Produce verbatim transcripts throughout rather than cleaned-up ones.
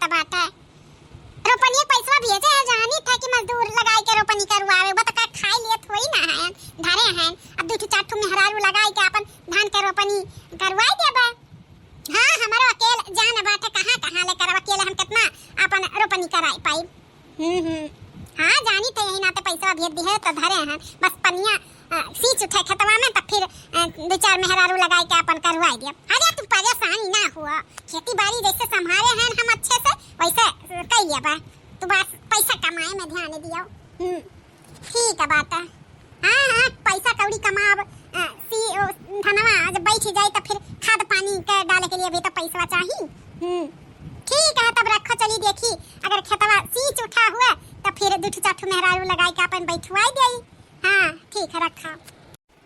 लागत बाटे। रोपनिया पैसवा भेजे है, जानी था कि मजदूर लगाई के रोपनी करवावे, वो तो का खाए लिए थोड़ी ना है, धरे हैं। अब दू ठो चार ठो मेहरारू लगाई के अपन धान के रोपनी करवाई देबे। हाँ, हमारो अकेल जान बाटे, कहाँ कहाँ ले करब, अकेले हम कितना अपन रोपनी कराई पाई। हम्म, हम्म। हाँ, जानी थे यही नाते पैसा भेज दी है तो धरे हैं, बस पनिया, अ, सींच उठे खेतवा में, तो फिर, अ, दो चार मेहरारू लगाई के अपन करवाई दिया। अरे, तू परेशान ना हुआ, खेती बाड़ी जैसे संभाले हैं हम अच्छे से, वैसे, अ, कई लेबा। तू बस पैसा कमाए में ध्यान दियो। हम्म, ठीक है बात है। हाँ, हाँ, पैसा कौड़ी कमाब, अ, सी, ओ, धनवा जब बैठ जाई तो फिर खाद पानी के डाले के लिए भी तो पैसा चाही। हम्म, ठीक है, तब रखो, चली देखी, अगर खेतवा सींच उठा हुआ तो फिर दू ठो चार ठो मेहरारू लगाई के अपन बैठवाई देई। हाँ, ठीक है, रखा।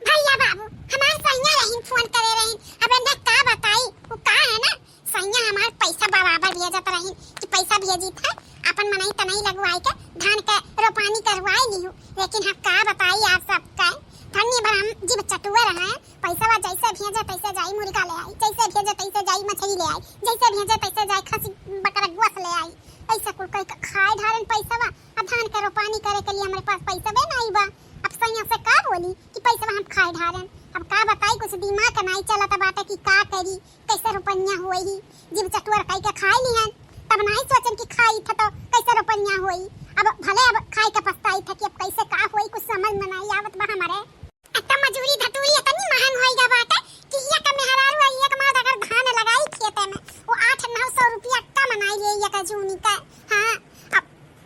भैया बाबू, हमार सैया रहीन फोन करे रहीन, अब इन्हें का बताई, वो का है ना, सैया हमार पैसा बराबर भेजत रहीन कि पैसा भेजी था, अपन मनई तनई लगवाई के धान के रोपानी करवाई लिहू, लेकिन हम का बताई आप सबका, धन्य भर हम जीव चटुआ रहे, पैसा जैसे भेजे तैसे जाई मुर्गा ले आई, जैसे भेजे तैसे जाई मछली ले आई, जैसे भेजे तैसे जाई खसी बकरा गोस ले आई, ऐसे कुल कह के खाए ढारन पैसा। अब धान के रोपानी करे के लिए हमारे पास पैसा बे नहीं बा। अब सैया से का बोली कि पैसा हम खाए ढारन। अब का बताई, कुछ दिमाग के नहीं चलत बाटे कि का करी, कैसे रोपनिया हुई ही, जीव चटुअर कई के खाए लिहन, तब नहीं सोचन कि खाई था तो कैसे रोपनिया हुई। अब भले अब खाए के पछताई था कि अब कैसे का हुई, कुछ समझ में नहीं आवत बा हमारे। अब तो मजूरी धतूरी इतनी महंग होई गा बाटे कि एक मेहरारू और एक मर्द अगर धान लगाई खेते में, वो आठ नौ सौ रुपया कम नहीं ले एक जूनी का। हाँ, अब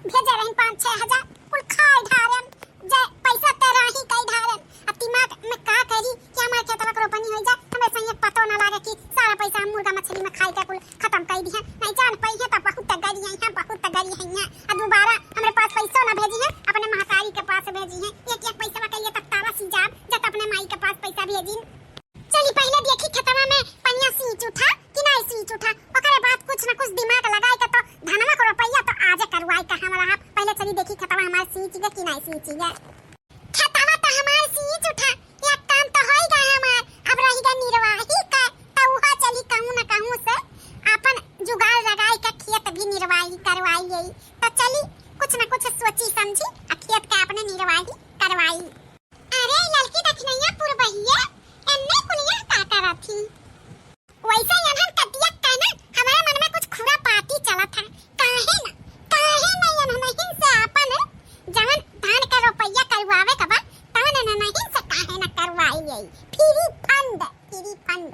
भेजे रहिन पाँच छह हजार, कुल खाए ढारन, जे पैसा ते राही कई ढारन। अब दिमाग में का करी कि हमारे खेतवा के रोपनी होई जा, हमें सही पतो ना लागे कि सारा पैसा हम मुर्गा मछली में खाई के कुल खत्म कई दिहन। नहीं जान पई है तो बहुत गरी है, बहुत गरी है। आ दोबारा हमरे पास पैसा ना भेजी है, अपने महतारी के पास भेजी है। एक एक पैसा के लिए तब तारा सी जाब, जब अपने माई के पास पैसा भेजी। चली पहले देखी खेतवा में पनिया सींच उठा कि नहीं सींच उठा, ओकरे बाद कुछ ना कुछ दिमाग लगाई के तो धनवा के रोपैया तो आजे करवाई के हम रहा। पहले चली देखी खेतवा हमार सींच गए कि नहीं सींच गए। खेतवा तो हमार सींच उठा, एक काम तो होई गए हमार, अब रही गए निर्वाही का, तो उहा चली कहूँ ना कहूँ से अपन जुगाड़ लगाई के खेत भी निर्वाही करवाई यही। तो चली कुछ ना कुछ सोची समझी आ खेत के अपने निर्वाही करवाई। अरे ललकी दखिनैया पुरबहिया, एन्ने कुलिया का करत ही? वैसे यनहन कतिया कहना हमारे मन में कुछ खुरापाती चलत है। काहे ना, काहे ना यनहन से आपन जवन धान का रोपैया करवावे का बा, तवन यनहन से काहे ना करवाई यही? फ्री फंड, फ्री फंड।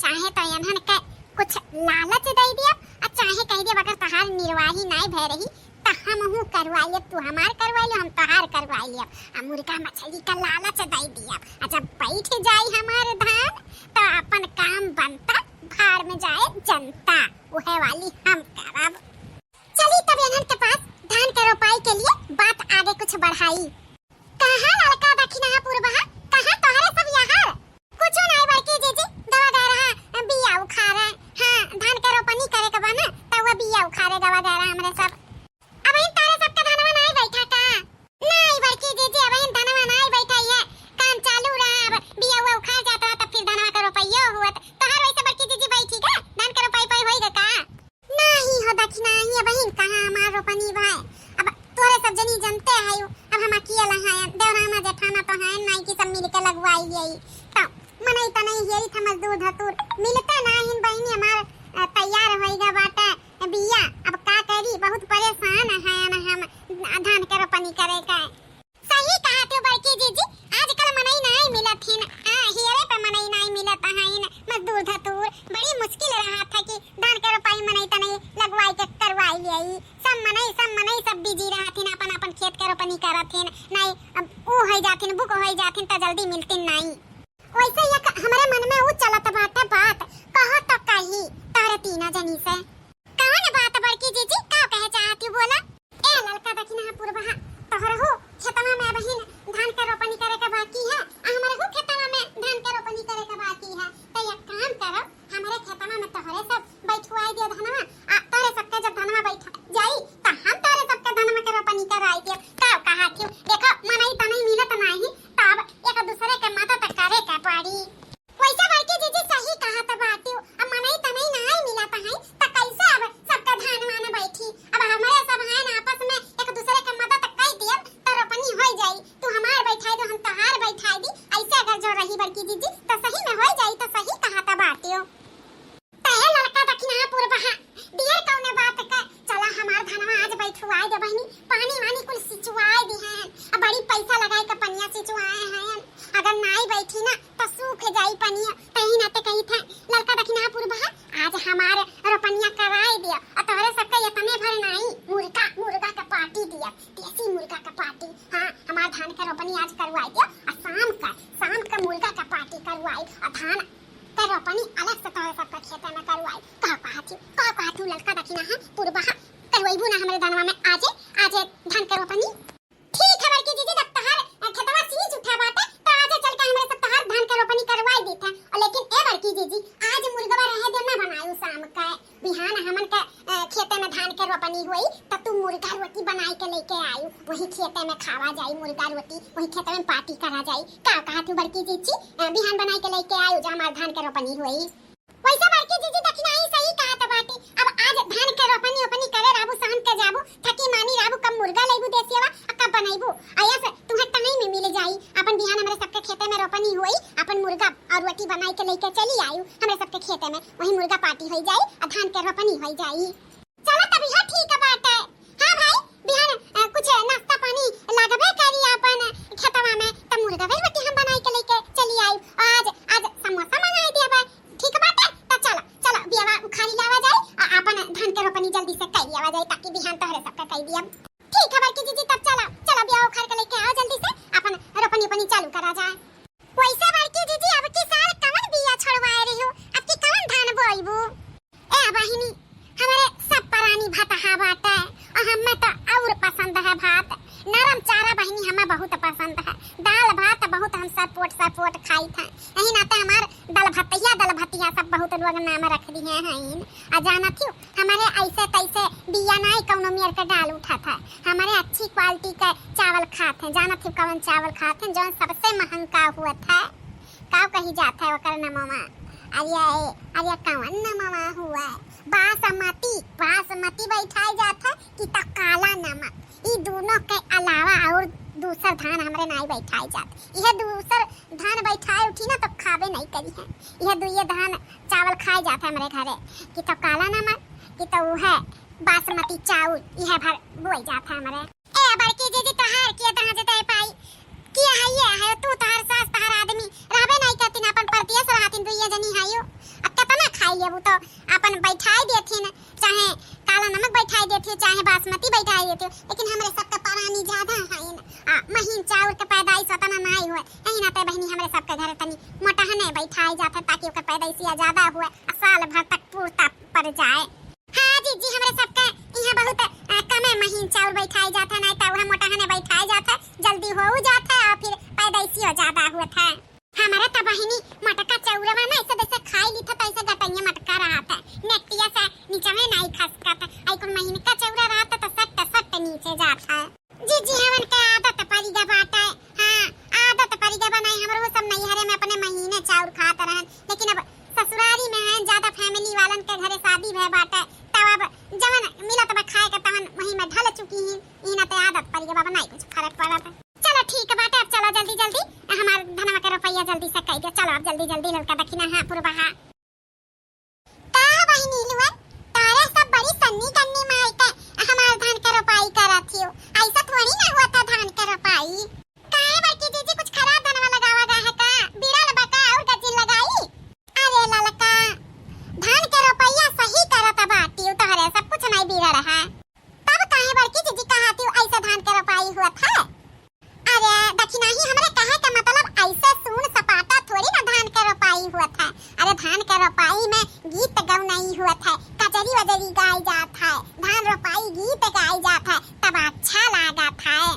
चाहे तो यनहन के कुछ लालच दे दिया, और चाहे कह दिया अगर तहार निर्वाही नाई भय रही, त हमहू करवाई लेब, तू हमार करवाई ले, हम तोहार करवाई लेब। आ मुर्गा मछली का लालच दई दियब। आ जब बैठ जाई हमार धान, त अपन काम बनता, भाड़ में जाए जनता, उहे वाली हम करब। चली तब इन्हन के पास धान के रोपाई के लिए बात आगे कुछ बढ़ाई। कहाँ ललका दखिनहा पुरबहा, कहाँ तोहरे सब यार? कुछो नाई बड़की जीजी, गवा गए रहा, बिया उखारे। हाँ, धान के रोपनी करे के बा ना, त वो बिया उखारे गवा गए रहा हमरे सब। अबहिन तारे सबके धनवा नाई बैठा का? नाई बड़की जीजी, अबहिन धनवा नाई बैठा, ये काम चालू रहा, अब बिया हुआ उखाड़ जात रहा, तब फिर धनवा के रोपैयो हुआ, त तोहार वैसे बड़की जीजी बैठी का? धान के रोपाई पाई होई गा का? नाई हो दखिनहा, अबहिन कहाँ हमार रोपनी भाई, अब तोरे सब जनी जनते है, अब हम अकेला हैं, देवराना जेठाना तो हैं नाई कि सब मिल के लगवाई यही, त मनई तनई हेरी था मजदूर धतूर, मिलते नाई हिन बहिनी हमार, अ, तैयार होई गा बाटे, बिया, अब का करी, बहुत परेशान है ना हम धान के रोपनी करे के। सही कहा तू बड़की जीजी, आजकल मनई नाई मिलत हिन, आ, हेरे पे मनई नाई मिलत हइन, मजदूर धतूर, बड़ी मुश्किल रहत है कि धान के रोपाई मनई तनई लगवाई के करवाई लेई। सब मनई, सब मनई सब बिजी रहत हिन, अपन अपन खेत के रोपनी करत हिन, नाई अब ऊ होई जाथिन, बुक होई जाथिन त जल्दी मिलतिन नाई। वैसे एक हमरे मन में ऊ चलत बाटे बात, कहो तो कही तोहरे तीना जनी से। कवन बात बड़की जीजी, का कहे चाहत हू बोला? ए ललका दखिनहा पुरबहा, तोहरहू खेतवा में अबहिन धान के रोपनी करे के बाकी है, आ हमरहू खेतवा में धान के रोपनी करे के बाकी है। त एक काम करो, हमरे खेतवा में तोहरे सब बैठवाई दियो धनवा, आ तोहरे सबके जब धनवा बैठ जाई, त हम तोहरे सबके धनवा के रोपनी कराई दियो। का कहा क्यों? देखो, मनई तनई मिलत नाही, तब एक दूसरे के मदद करे के पड़ी। वैसे बड़की जीजी सही कहत बाटियो, अब मनई तनई नाई मिलत है, त कैसे सिंचवाए दे बहिनी, पानी वानी कुल सिंचवाए दिहे हैं। अब बड़ी पैसा लगाए के पनिया सिंचवाए हैं। अगर नाई बैठी ना तो सूख जाई पनिया। तही नाते कही थे, ललका दखिनहा पुरबहा, आज हमारे रोपनिया कराए दिया और तोहरे सबके इतने भर नाई, मुर्गा, मुर्गा का पार्टी दिया, देसी मुर्गा का पार्टी। हाँ, हमार धान के रोपनी आज करवाए दिया और शाम का, शाम का मुर्गा का पार्टी करवाई और धान के रोपनी अलग से तोहरे सबके खेते में करवाई। का कहत हूँ, का कहत हूँ ललका दखिनहा पुरबहा, करवाइबू ना हमरे धनवा में आजे, आजे धान के रोपनी? ठीक है बड़की जीजी, जब तहार, अ, खेतवा सींच उठा बाटे, तो आजे चल के हमरे सब तहार धान के रोपनी करवाई देत है। और लेकिन ए बड़की जीजी, आज मुर्गवा रहे दे ना बनायू शाम के। बिहान हमन के, अ, खेते में धान के रोपनी होई, त तू मुर्गा रोटी बनाई के लेके आयू, वही खेते में खावा जाई मुर्गा रोटी, वही खेते में पार्टी करा जाई। का कहत हूँ बड़की जीजी, अ, बिहान बनाई के लेके आयू, जा हमार धान के रोपनी होई। वैसे बड़की जीजी दखिनही सही कहत बाटी। अब आज धान के रोपनी ओपनी करे रहबू, शाम के जाबू, थकी मानी रहबू, कब मुर्गा लइबू देसियवा, आ कब बनइबू? आ यस तुहे टाइम मिल जाई, अपन बिहान हमरे सबके खेते में रोपनी होई, अपन मुर्गा और रोटी बनाई के लेके चली आयू हमरे सबके खेते में, वही मुर्गा पार्टी होई जाई, आ धान के रोपनी होई जाई। चलो तब इहो ठीक बाटे। हाँ भाई, बिहान, अ, कुछ नाश्ता पानी लागबे करी अपन खेतवा में, त मुर्गा रोटी हम बनाई के लेके चली आई। आज, आज समोसा मंगाई दिया बा। ठीक बाटे, त चलो, चलो, बियावा उखाड़ी लावा जाए, आ अपन धान के रोपनी जल्दी से कर लियावा जाए, ताकि बिहान तोहरे सबका कह दिया। ठीक है बड़की जीजी, तब चलो, चलो, बियावा उखाड़ के लेके आओ जल्दी से, अपन रोपनी, रोपनी चालू करा जाए। वैसे बड़की जीजी, अब की साल कवन बिया छोड़वाए रही हो, अब की कवन धान बोइबू? ए बहिनी, हमरे सब परानी भतहा बाटे, और हमें तो और पसंद है भात। नरम चारा बहिनी हमें बहुत पसंद है। दाल भात बहुत हम सरपोट सरपोट खाई थे। यही नाते हमार दल भतिया, दल भतिया सब बहुत लोग नाम रख दिए हैं। आ जानत हो, हमारे ऐसे तैसे बिया नाई कौनो मेर के डाल उठत है। हमारे अच्छी क्वालिटी के चावल खात हैं। जानत हो कौन चावल खात हैं? जौन सबसे महंगा हुआ था। का कही जात है ओकर नमवा? अरे, अरे, कवन नमवा हुआ? बासमती, बासमती बैठाए जात है कि त काला नमक। ई दोनों के अलावा और दूसर धान हमरे नाई बैठाए जात। यह दूसर धान बैठाए उठी ना तो खाबे नहीं करी है। यह दुइये धान चावल खाए जात है हमरे घरे, कि त काला नमक, कि त उहे बासमती चाउर, यह भर बोई जात है हमरे। ए बड़की जीजी, तोहार के तहाँ जे दे पाई? के है ये है? तू तोहार सास, तोहार आदमी रहबे नहीं करतीन, अपन परदेस रहतीन, दुइये जनी है यो। अब कितना खाई लेबू तो अपन बैठाई देथिन, चाहे काला नमक बैठाई देथिन, चाहे बासमती बैठाई देथिन, लेकिन हमरे सबके परानी ज्यादा है न। आ, महीन चाउर के पैदाइश उतना नहीं हुए, यही नाते बहिनी हमरे सबके घर तनी मोटहने बैठाई जात है, ताकि ओकर पैदाइशिया ज्यादा हुए, आ साल भर तक पूरता पड़ जाए। हाँ जीजी, हमरे सबके यहाँ बहुत, अ, कमे महीन चाउर बैठाए जात है, नहीं तो वह मोटहने बैठाए जात है, जल्दी हो जात है और फिर पैदाइशियो ज्यादा होत है। हमारा तो बहिनी मोटका चाउरवा ना ऐसे जैसे खाई ली था, तो ऐसे गटैया मटका रहत है, नेटिया से नीचे में नहीं खसकत है। आई कुल महीन का चाउरा रहत है तो सट सट नीचे जात है। जीजी, हमन के आदत परि गा बाटे। हाँ, आदत परि गा बा, नहीं हमरो सब नैहरे में अपने महीने चाउर खात रहन, लेकिन अब ससुरारी में हैं, ज्यादा family वालन के घरे शादी भय बाटे, तब अब जवन मिलत बा खाए के तवन वही में ढल चुकी ही। ई ना ते आदत परि गा बा, नहीं कुछ फर्क पड़त। चलो ठीक बाटे, अब चलो जल्दी जल्दी हमार धनवा के रुपया जल्दी से कई दे। चलो अब जल्दी जल्दी ललका दखिनहा पुरबहा। का बहिनी लोगन, तारा सब बड़ी सन्नी गन्नी माई के हमार धान के रोपाई करत हियो। ऐसा थोड़ी ना हुआ था धान के रोपाई। काहे बड़की जीजी, कुछ खराब धनवा लगावा गा है का? बिड़ल बा का और गजिन लगाई? अरे ललका, धान के रोपैया सही करत बाटी, उ तोहरे सब कुछ नहीं बिगड़ है। तब काहे बड़की जीजी कहाती हो ऐसे धान के रोपाई हुआ था? अरे दखिनही, हमरे कहे के मतलब ऐसे सून सपाटा थोड़ी ना धान के रोपाई हुआ था। अरे धान के रोपाई में गीत गौनाई हुआ था, कजरी वजरी गाई जात है, धान रोपाई गीत गाई जात है, तब अच्छा लागत है।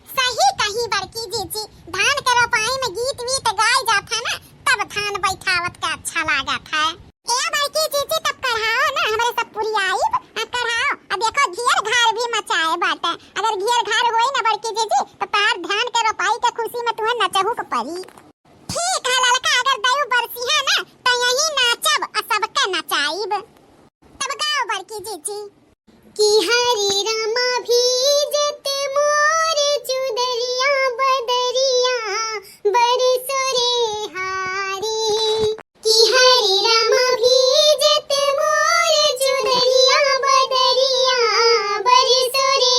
सही कही बड़की जीजी, धान के रोपाई में गीत वीत गाई जात है ना, तब धान बैठावत के अच्छा लागत है। ए बड़की जीजी, तब कढ़ाओ ना, हमरे सब पुरियाइब, आ कढ़ाओ। आ देखो, घेर घार भी मचाए बाटे। अगर घेर घार होई ना बड़की जीजी, तो तार धान के रोपाई के खुशी में तुम्हें नचहू के पड़ी। ठीक है ललका, अगर दयू बरसी है ना, तो यही नाचब आ सबके नचाइब। तब गाओ बड़की जीजी। कि हरे रामा भीजत मोर चुदरिया बदरिया बरसो रे हारी। कि हरे रामा भीजत मोर चुदरिया बदरिया बरसो रे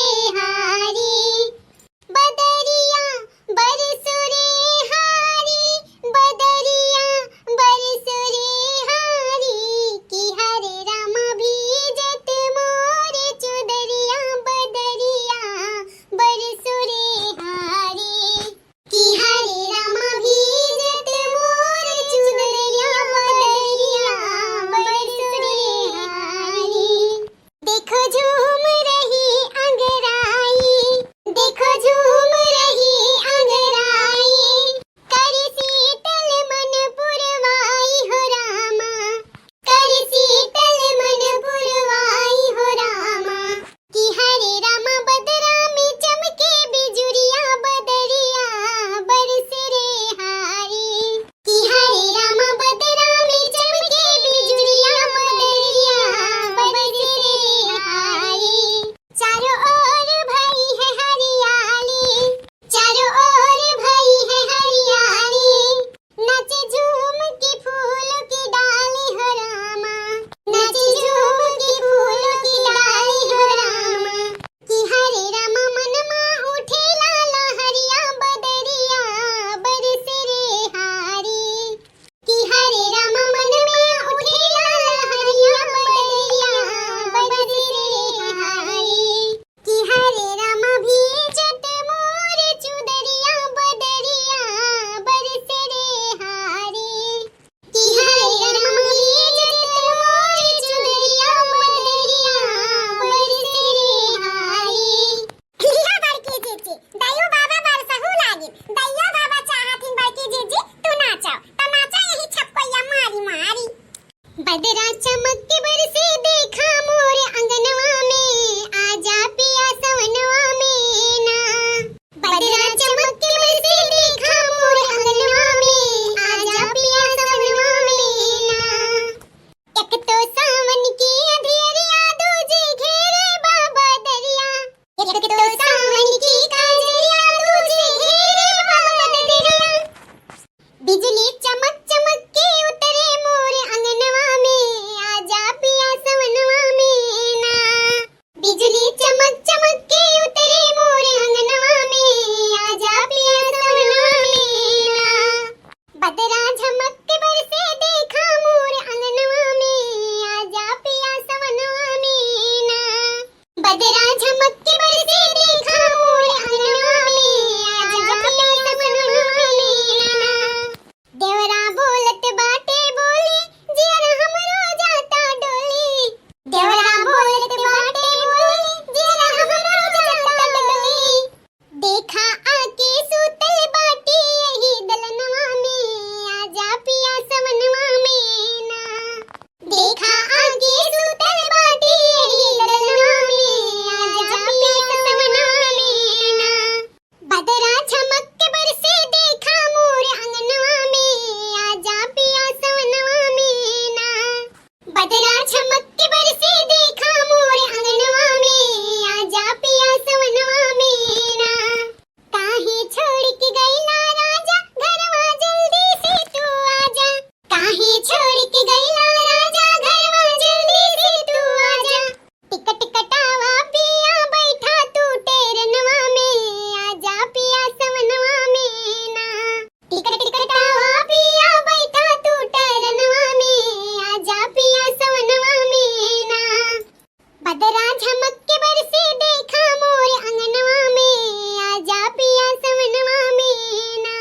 झमक के बरसे देखा मोर अंगनवा में, आजा पिया सवनवा में ना।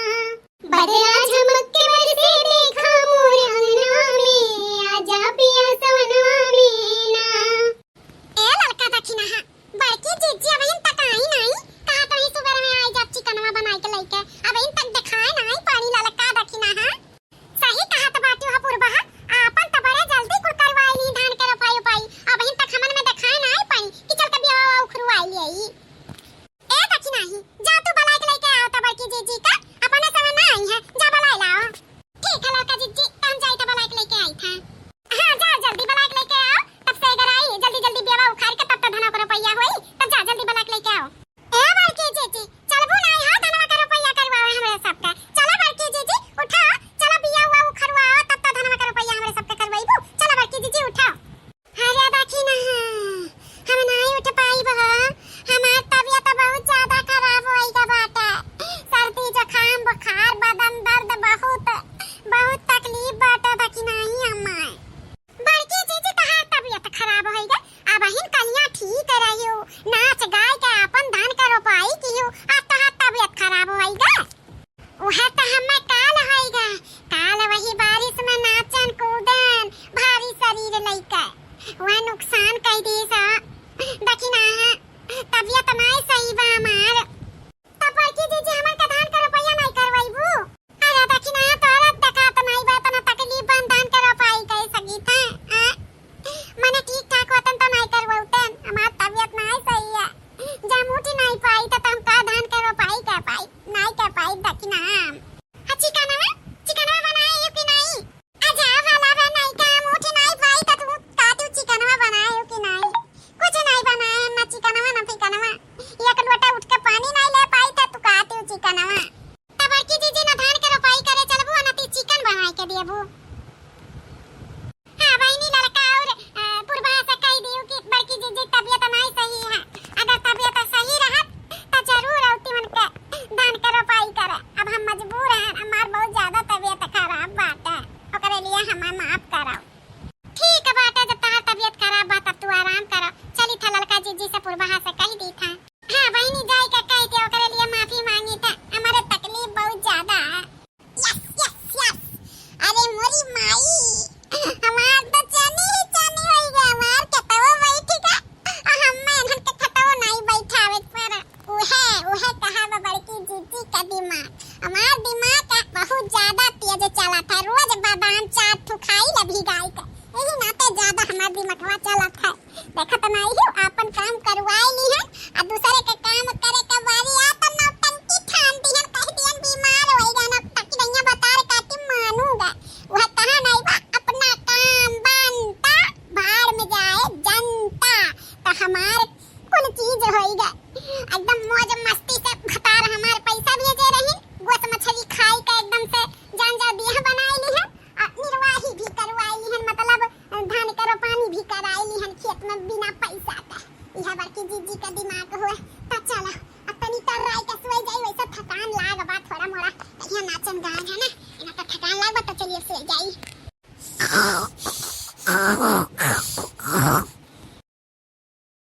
बदरा झमक के बरसे देखा मोर अंगनवा में, आजा पिया सवनवा में ना। ए ललका दखिनहा, बड़की जीजी अबहिन तक आई नाई। कहा तो ही सुबह में आई जाब चिकनवा बनाई के लइके, अबहिन तक देखाए नाई पानी ललका दखिनहा। सही कहत बाटी हो पुरबहा, आपन त बड़े जल्दी कुल करवाई ली धान के रोपाई उपाई, अबहिन तक हमन में देखाए नाई पानी कि चल के बियावा उखरुआई लियाई। ए दखिनही, जा तू बलाइ के लइके आओ त बड़की जीजी का, अपने समय ना आई है, जा बलाइ लाओ। ठीक है ललका जीजी, त हम जाई त बलाइ के लइके आई था। हाँ, जा जल्दी बलाइ के लइके आओ, तब से अगर आई, जल्दी जल्दी बियावा उखाड़ के तब तो धनवा के रोपैया होई, त जा जल्दी बलाइ के लइके आओ। ए बड़की जीजी, चलबू नाई हो धनवा के रोपैया करवावे हमरे सबका? चला बड़की जीजी, उठाओ, चला बियावा उखरवाओ, तब तो धनवा के रोपैया हमरे सबका करवाइबू। चला बड़की जीजी, उठाओ। अरे दखिनहा, हम नाई उठ पाइब हो। हमार तबियत बहुत ज्यादा खराब होइगा बाटे। सर्दी, जुकाम, बुखार, बदन दर्द, बहुत, बहुत तकलीफ बाटे दखिनही हमार। बड़की जीजी, तहार तबियत खराब होइगा? अबहिन कलिया ठीक रहियो, नाच गाय के आपन धान के रोपाई कियो, आ तहार तबियत खराब होइगा? उहे त हम्मे काल होइगा, काल वही बारिश में नाचन कूदन, भारी शरीर लइके, उहे नुकसान कइ दिस। दखिनहा, तबियत नाई सही बा हमार। तब बड़की जीजी हमन का धान का रोपैया नाई करवइबू? अरे दखिनहा, तोरा देखात नाई बा, एतना तकलीफ बा, धान का रोपाई कइ सकी थे, आ? मने ठीक ठाक होतन त नाई करवउतन, हमार तबियत नाई सही है। जब उठ नाई पाई त हम का धान के रोपाई कर पाई, नाई कर पाई दखिनहा। आ चिकनवा, चिकनवा बनाए हो कि नाई? आ जा भला बे, नाई का हम उठ नाई पाई त तू का तू चिकनवा बनाए हो कि नाई? कुछ नाई बनाए, ना चिकनवा ना फिकनवा। एक लोटा उठ के पानी नाई ले पाई त तू का तू चिकनवा। त बड़की जीजी ना धान के रोपाई करे चलबू, ना ती चिकन बनाए के दियबू। हाँ बहिनी, ललका और, अ, पुरबहा से कहि दियो कि बड़की जीजी तबियत नाई सही है। अगर तबियत सही रहत त जरूर औती मन के धान के रोपाई करे। अब हम मजबूर हैं, हमार बहुत ज्यादा तबियत खराब बाटे, ओकरे लिए हमें माफ करो। ठीक बाटे, जब तहार तबियत खराब बा तब तू आराम करो। चली था ललका जीजी से पुरबहा से कहि दी था। हाँ बहिनी, जाई के कहि दे, ओकरे लिए माफी मांगी था, हमारे तकलीफ बहुत ज्यादा है। यस, यस, यस। अरे मोरी माई, हमार तो चनी ही चनी होई गया, हमार खेतवा बैठी का, आ हम्मे इन्हन के खेतवा नाई बैठावे पर। उहे, उहे कहा बा बड़की जीजी का दिमाग। हमार दिमाग का बहुत ज्यादा तेज चलत है, रोज बादाम चार ठो खाई ले भिगाई के, यही नाते ज्यादा हमार दिमागवा चलत है। देखत नाई हो, आपन काम करवाए ली है, आ दूसरे के काम करे के बारी आ त नौटंकी ठान दिहन, कह दिहन बीमार होई गए, नौटंकी नैया बतार काटी मानूगा। वह कहा नाई बा, अपना काम बनता, भाड़ में जाए जनता। त हमार कुल चीज होई गए, एकदम मौज मस्ती से भतार हमार पैसा भेजे रही, गोस मछली खाई के एकदम से जान जा दिया बनाए ली है। आ निर्वाही भी करवाई लिहन, मतलब धान के रोपानी भी कराई लिहन खेत में बिना पैसा के। यह बड़की जीजी का दिमाग हुए। त चला, अब तनी तर्राई के सोई जाई, वैसे थकान लाग बा थोड़ा मोड़ा, बढ़िया नाचन गाए है ना।